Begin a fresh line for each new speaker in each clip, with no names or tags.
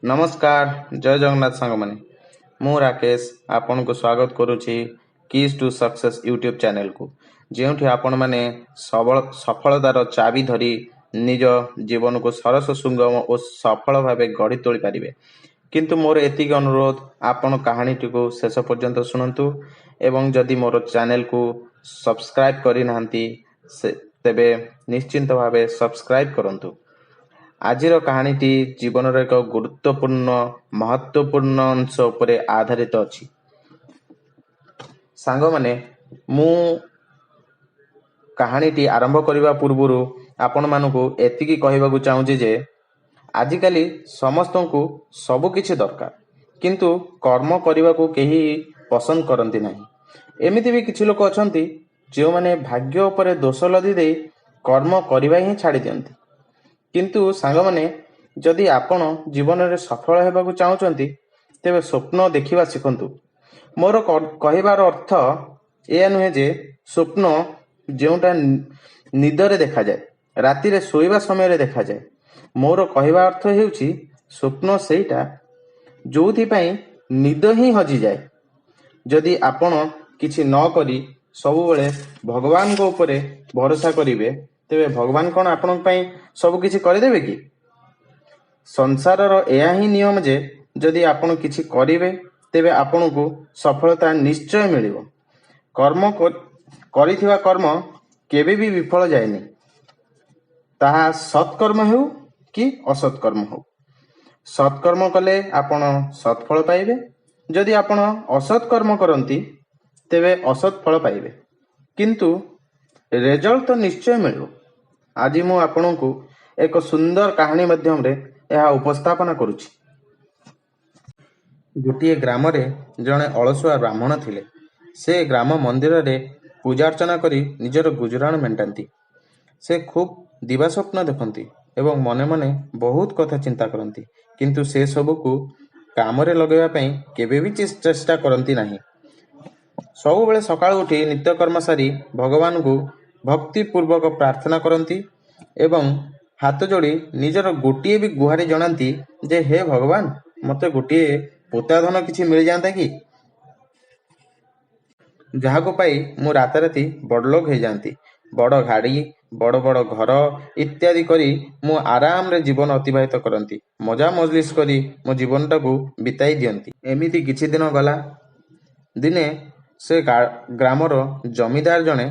ନମସ୍କାର, ଜୟ ଜଗନ୍ନାଥ ସାଙ୍ଗମାନେ। ମୁଁ ରାକେଶ ଆପଣଙ୍କୁ ସ୍ୱାଗତ କରୁଛି କିଜ୍ ଟୁ ସକ୍ସେସ୍ ୟୁଟ୍ୟୁବ୍ ଚ୍ୟାନେଲକୁ, ଯେଉଁଠି ଆପଣମାନେ ସବଳ ସଫଳତାର ଚାବି ଧରି ନିଜ ଜୀବନକୁ ସରସ, ସୁଗମ ଓ ସଫଳ ଭାବେ ଗଢ଼ି ତୋଳିପାରିବେ। କିନ୍ତୁ ମୋର ଏତିକି ଅନୁରୋଧ, ଆପଣ କାହାଣୀଟିକୁ ଶେଷ ପର୍ଯ୍ୟନ୍ତ ଶୁଣନ୍ତୁ ଏବଂ ଯଦି ମୋର ଚ୍ୟାନେଲକୁ ସବସ୍କ୍ରାଇବ୍ କରିନାହାନ୍ତି ସେ ତେବେ ନିଶ୍ଚିନ୍ତ ଭାବେ ସବସ୍କ୍ରାଇବ୍ କରନ୍ତୁ। ଆଜିର କାହାଣୀଟି ଜୀବନର ଏକ ଗୁରୁତ୍ୱପୂର୍ଣ୍ଣ, ମହତ୍ତ୍ୱପୂର୍ଣ୍ଣ ଅଂଶ ଉପରେ ଆଧାରିତ ଅଛି। ସାଙ୍ଗମାନେ, ମୁଁ କାହାଣୀଟି ଆରମ୍ଭ କରିବା ପୂର୍ବରୁ ଆପଣମାନଙ୍କୁ ଏତିକି କହିବାକୁ ଚାହୁଁଛି ଯେ ଆଜିକାଲି ସମସ୍ତଙ୍କୁ ସବୁ କିଛି ଦରକାର, କିନ୍ତୁ କର୍ମ କରିବାକୁ କେହି ପସନ୍ଦ କରନ୍ତି ନାହିଁ। ଏମିତି ବି କିଛି ଲୋକ ଅଛନ୍ତି ଯେଉଁମାନେ ଭାଗ୍ୟ ଉପରେ ଦୋଷ ଲଦି ଦେଇ କର୍ମ କରିବା ହିଁ ଛାଡ଼ି ଦିଅନ୍ତି। କିନ୍ତୁ ସାଙ୍ଗମାନେ, ଯଦି ଆପଣ ଜୀବନରେ ସଫଳ ହେବାକୁ ଚାହୁଁଛନ୍ତି ତେବେ ସ୍ୱପ୍ନ ଦେଖିବା ଶିଖନ୍ତୁ। ମୋର କହିବାର ଅର୍ଥ ଏଇଆ ନୁହେଁ ଯେ ସ୍ୱପ୍ନ ଯେଉଁଟା ନିଦରେ ଦେଖାଯାଏ, ରାତିରେ ଶୋଇବା ସମୟରେ ଦେଖାଯାଏ। ମୋର କହିବା ଅର୍ଥ ହେଉଛି ସ୍ୱପ୍ନ ସେଇଟା ଯୋଉଥିପାଇଁ ନିଦ ହିଁ ହଜିଯାଏ। ଯଦି ଆପଣ କିଛି ନ କରି ସବୁବେଳେ ଭଗବାନଙ୍କ ଉପରେ ଭରସା କରିବେ, ତେବେ ଭଗବାନ କ'ଣ ଆପଣଙ୍କ ପାଇଁ ସବୁ କିଛି କରିଦେବେ କି? ସଂସାରର ଏହା ହିଁ ନିୟମ ଯେ ଯଦି ଆପଣ କିଛି କରିବେ ତେବେ ଆପଣଙ୍କୁ ସଫଳତା ନିଶ୍ଚୟ ମିଳିବ। କର୍ମ କରିଥିବା କର୍ମ କେବେ ବି ବିଫଳ ଯାଏନି, ତାହା ସତ୍କର୍ମ ହେଉ କି ଅସତ୍କର୍ମ ହେଉ। ସତ୍କର୍ମ କଲେ ଆପଣ ସତ୍ଫଳ ପାଇବେ, ଯଦି ଆପଣ ଅସତ୍କର୍ମ କରନ୍ତି ତେବେ ଅସତ୍ ଫଳ ପାଇବେ, କିନ୍ତୁ ରେଜଲ୍ଟ ତ ନିଶ୍ଚୟ ମିଳିବ। ଆଜି ମୁଁ ଆପଣଙ୍କୁ ଏକ ସୁନ୍ଦର କାହାଣୀ ମାଧ୍ୟମରେ ଏହା ଉପସ୍ଥାପନା କରୁଛି। ଗୋଟିଏ ଗ୍ରାମରେ ଜଣେ ଅଳସୁଆ ବ୍ରାହ୍ମଣ ଥିଲେ। ସେ ଗ୍ରାମ ମନ୍ଦିରରେ ପୂଜାର୍ଚ୍ଚନା କରି ନିଜର ଗୁଜୁରାଣ ମେଣ୍ଟାନ୍ତି। ସେ ଖୁବ୍ ଦିବାସ୍ୱପ୍ନ ଦେଖନ୍ତି ଏବଂ ମନେ ମନେ ବହୁତ କଥା ଚିନ୍ତା କରନ୍ତି, କିନ୍ତୁ ସେ ସବୁକୁ କାମରେ ଲଗାଇବା ପାଇଁ କେବେ ବି ଚେଷ୍ଟା କରନ୍ତି ନାହିଁ। ସବୁବେଳେ ସକାଳୁ ଉଠି ନିତ୍ୟକର୍ମ ସାରି ଭଗବାନଙ୍କୁ ଭକ୍ତିପୂର୍ବକ ପ୍ରାର୍ଥନା କରନ୍ତି ଏବଂ ହାତ ଯୋଡ଼ି ନିଜର ଗୋଟିଏ ବି ଗୁହାରି ଜଣାନ୍ତି ଯେ ହେ ଭଗବାନ, ମୋତେ ଗୋଟିଏ ପୋତାଧନ କିଛି ମିଳିଯାଆନ୍ତା କି, ଯାହାକୁ ପାଇ ମୁଁ ରାତାରାତି ବଡ଼ଲୋକ ହେଇଯାଆନ୍ତି, ବଡ଼ ଗାଡ଼ି, ବଡ଼ ବଡ଼ ଘର ଇତ୍ୟାଦି କରି ମୁଁ ଆରାମରେ ଜୀବନ ଅତିବାହିତ କରନ୍ତି, ମଜା ମଜଲିସ କରି ମୋ ଜୀବନଟାକୁ ବିତାଇ ଦିଅନ୍ତି। ଏମିତି କିଛି ଦିନ ଗଲା। ଦିନେ ସେ ଗ୍ରାମର ଜମିଦାର ଜଣେ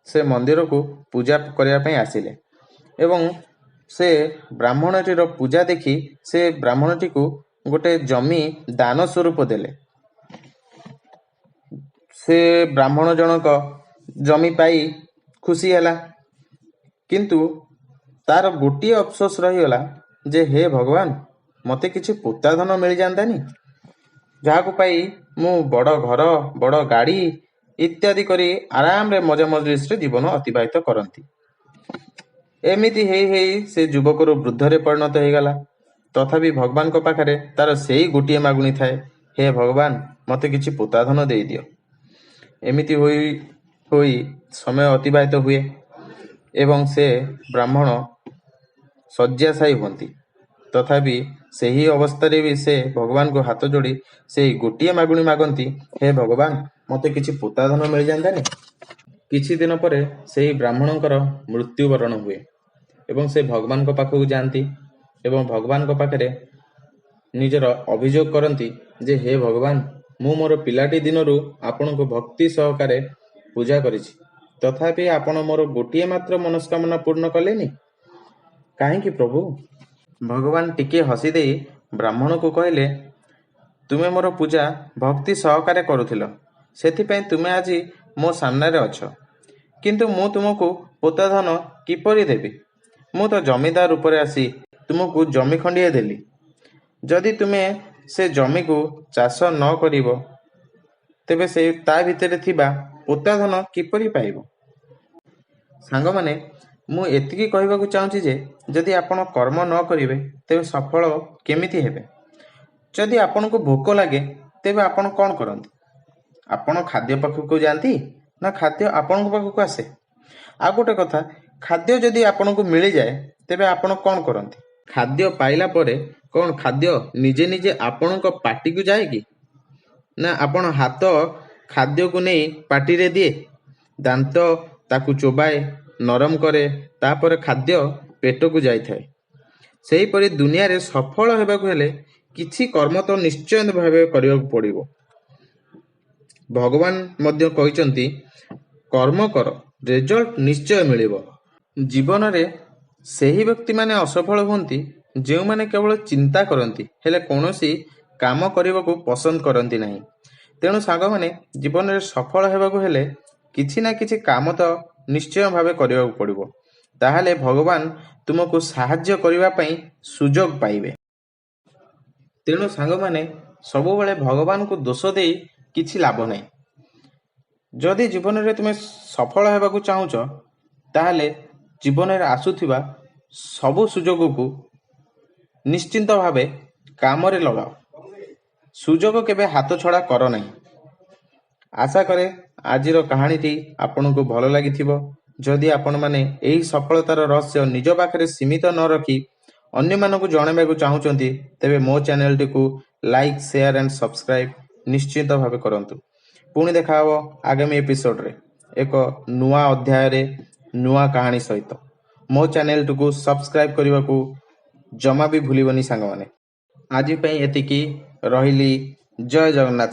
ସେ ମନ୍ଦିରକୁ ପୂଜା କରିବା ପାଇଁ ଆସିଲେ ଏବଂ ସେ ବ୍ରାହ୍ମଣଟିର ପୂଜା ଦେଖି ସେ ବ୍ରାହ୍ମଣଟିକୁ ଗୋଟେ ଜମି ଦାନ ସ୍ୱରୂପ ଦେଲେ। ସେ ବ୍ରାହ୍ମଣ ଜଣକ ଜମି ପାଇ ଖୁସି ହେଲା, କିନ୍ତୁ ତାର ଗୋଟିଏ ଅଫସୋସ ରହିଗଲା ଯେ ହେ ଭଗବାନ, ମୋତେ କିଛି ପୋତାଧନ ମିଳିଯାଆନ୍ତାନି, ଯାହାକୁ ପାଇ ମୁଁ ବଡ଼ ଘର, ବଡ଼ ଗାଡ଼ି ଇତ୍ୟାଦି କରି ଆରାମରେ ମଜା ମଜଲିସରେ ଜୀବନ ଅତିବାହିତ କରନ୍ତି। ଏମିତି ହେଇ ହେଇ ସେ ଯୁବକରୁ ବୃଦ୍ଧରେ ପରିଣତ ହେଇଗଲା। ତଥାପି ଭଗବାନଙ୍କ ପାଖରେ ତାର ସେଇ ଗୋଟିଏ ମାଗୁଣି ଥାଏ, ହେ ଭଗବାନ, ମୋତେ କିଛି ପୋତାଧନ ଦେଇଦିଅ। ଏମିତି ହୋଇ ହୋଇ ସମୟ ଅତିବାହିତ ହୁଏ ଏବଂ ସେ ବ୍ରାହ୍ମଣ ଶଯ୍ୟାଶାୟୀ ହୁଅନ୍ତି। ତଥାପି ସେହି ଅବସ୍ଥାରେ ବି ସେ ଭଗବାନଙ୍କୁ ହାତ ଯୋଡ଼ି ସେଇ ଗୋଟିଏ ମାଗୁଣି ମାଗନ୍ତି, ହେ ଭଗବାନ, ମୋତେ କିଛି ପୋତାଧନ ମିଳିଯାଆନ୍ତାନି। କିଛି ଦିନ ପରେ ସେହି ବ୍ରାହ୍ମଣଙ୍କର ମୃତ୍ୟୁବରଣ ହୁଏ ଏବଂ ସେ ଭଗବାନଙ୍କ ପାଖକୁ ଯାଆନ୍ତି ଏବଂ ଭଗବାନଙ୍କ ପାଖରେ ନିଜର ଅଭିଯୋଗ କରନ୍ତି ଯେ ହେ ଭଗବାନ, ମୁଁ ମୋର ପିଲାଟି ଦିନରୁ ଆପଣଙ୍କୁ ଭକ୍ତି ସହକାରେ ପୂଜା କରିଛି, ତଥାପି ଆପଣ ମୋର ଗୋଟିଏ ମାତ୍ର ମନସ୍କାମନା ପୂର୍ଣ୍ଣ କଲେନି କାହିଁକି ପ୍ରଭୁ? ଭଗବାନ ଟିକିଏ ହସିଦେଇ ବ୍ରାହ୍ମଣକୁ କହିଲେ, ତୁମେ ମୋର ପୂଜା ଭକ୍ତି ସହକାରେ କରୁଥିଲ, ସେଥିପାଇଁ ତୁମେ ଆଜି ମୋ ସାମ୍ନାରେ ଅଛ, କିନ୍ତୁ ମୁଁ ତୁମକୁ ପୋତାଧନ କିପରି ଦେବି? ମୁଁ ତ ଜମିଦାର ରୂପରେ ଆସି ତୁମକୁ ଜମି ଖଣ୍ଡିଏ ଦେଲି। ଯଦି ତୁମେ ସେ ଜମିକୁ ଚାଷ ନ କରିବ ତେବେ ସେ ତା ଭିତରେ ଥିବା ପୋତାଧନ କିପରି ପାଇବ? ସାଙ୍ଗମାନେ, ମୁଁ ଏତିକି କହିବାକୁ ଚାହୁଁଛି ଯେ ଯଦି ଆପଣ କର୍ମ ନ କରିବେ ତେବେ ସଫଳ କେମିତି ହେବେ? ଯଦି ଆପଣଙ୍କୁ ଭୋକ ଲାଗେ ତେବେ ଆପଣ କ'ଣ କରନ୍ତି? ଆପଣ ଖାଦ୍ୟ ପାଖକୁ ଯାଆନ୍ତି ନା ଖାଦ୍ୟ ଆପଣଙ୍କ ପାଖକୁ ଆସେ? ଆଉ ଗୋଟେ କଥା, ଖାଦ୍ୟ ଯଦି ଆପଣଙ୍କୁ ମିଳିଯାଏ ତେବେ ଆପଣ କ'ଣ କରନ୍ତି? ଖାଦ୍ୟ ପାଇଲା ପରେ କ'ଣ ଖାଦ୍ୟ ନିଜେ ନିଜେ ଆପଣଙ୍କ ପାଟିକୁ ଯାଏ କି? ନା ଆପଣ ହାତ ଖାଦ୍ୟକୁ ନେଇ ପାଟିରେ ଦିଏ? ଦାନ୍ତ ତାକୁ ଚୋବାଏ, ନରମ କରେ, ତାପରେ ଖାଦ୍ୟ ପେଟକୁ ଯାଇଥାଏ। ସେହିପରି ଦୁନିଆରେ ସଫଳ ହେବାକୁ ହେଲେ କିଛି କର୍ମ ତ ନିଶ୍ଚୟ ଭାବେ କରିବାକୁ ପଡ଼ିବ। ଭଗବାନ ମଧ୍ୟ କହିଛନ୍ତି, କର୍ମ କର, ରେଜଲ୍ଟ ନିଶ୍ଚୟ ମିଳିବ। ଜୀବନରେ ସେହି ବ୍ୟକ୍ତିମାନେ ଅସଫଳ ହୁଅନ୍ତି ଯେଉଁମାନେ କେବଳ ଚିନ୍ତା କରନ୍ତି, ହେଲେ କୌଣସି କାମ କରିବାକୁ ପସନ୍ଦ କରନ୍ତି ନାହିଁ। ତେଣୁ ସାଙ୍ଗମାନେ, ଜୀବନରେ ସଫଳ ହେବାକୁ ହେଲେ କିଛି ନା କିଛି କାମ ତ ନିଶ୍ଚୟ ଭାବେ କରିବାକୁ ପଡ଼ିବ, ତାହେଲେ ଭଗବାନ ତୁମକୁ ସାହାଯ୍ୟ କରିବା ପାଇଁ ସୁଯୋଗ ପାଇବେ। ତେଣୁ ସାଙ୍ଗମାନେ, ସବୁବେଳେ ଭଗବାନଙ୍କୁ ଦୋଷ ଦେଇ କିଛି ଲାଭ ନାହିଁ। ଯଦି ଜୀବନରେ ତୁମେ ସଫଳ ହେବାକୁ ଚାହୁଁଛ, ତାହେଲେ ଜୀବନରେ ଆସୁଥିବା ସବୁ ସୁଯୋଗକୁ ନିଶ୍ଚିନ୍ତ ଭାବେ କାମରେ ଲଗାଅ। ସୁଯୋଗ କେବେ ହାତ ଛଡ଼ା କର ନାହିଁ। ଆଶା କରେ ଆଜିର କାହାଣୀଟି ଆପଣଙ୍କୁ ଭଲ ଲାଗିଥିବ। ଯଦି ଆପଣମାନେ ଏହି ସଫଳତାର ରହସ୍ୟ ନିଜ ପାଖରେ ସୀମିତ ନ ରଖି ଅନ୍ୟମାନଙ୍କୁ ଜଣାଇବାକୁ ଚାହୁଁଛନ୍ତି, ତେବେ ମୋ ଚ୍ୟାନେଲଟିକୁ ଲାଇକ୍, ସେୟାର ଆଣ୍ଡ ସବସ୍କ୍ରାଇବ୍ ନିଶ୍ଚିତ ଭାବେ କରନ୍ତୁ। ପୁଣି ଦେଖାହେବ ଆଗାମୀ ଏପିସୋଡ଼ରେ ଏକ ନୂଆ ଅଧ୍ୟାୟରେ ନୂଆ କାହାଣୀ ସହିତ। ମୋ ଚ୍ୟାନେଲଟିକୁ ସବସ୍କ୍ରାଇବ୍ କରିବାକୁ ଜମା ବି ଭୁଲିବନି ସାଙ୍ଗମାନେ। ଆଜି ପାଇଁ ଏତିକି ରହିଲି। ଜୟ ଜଗନ୍ନାଥ।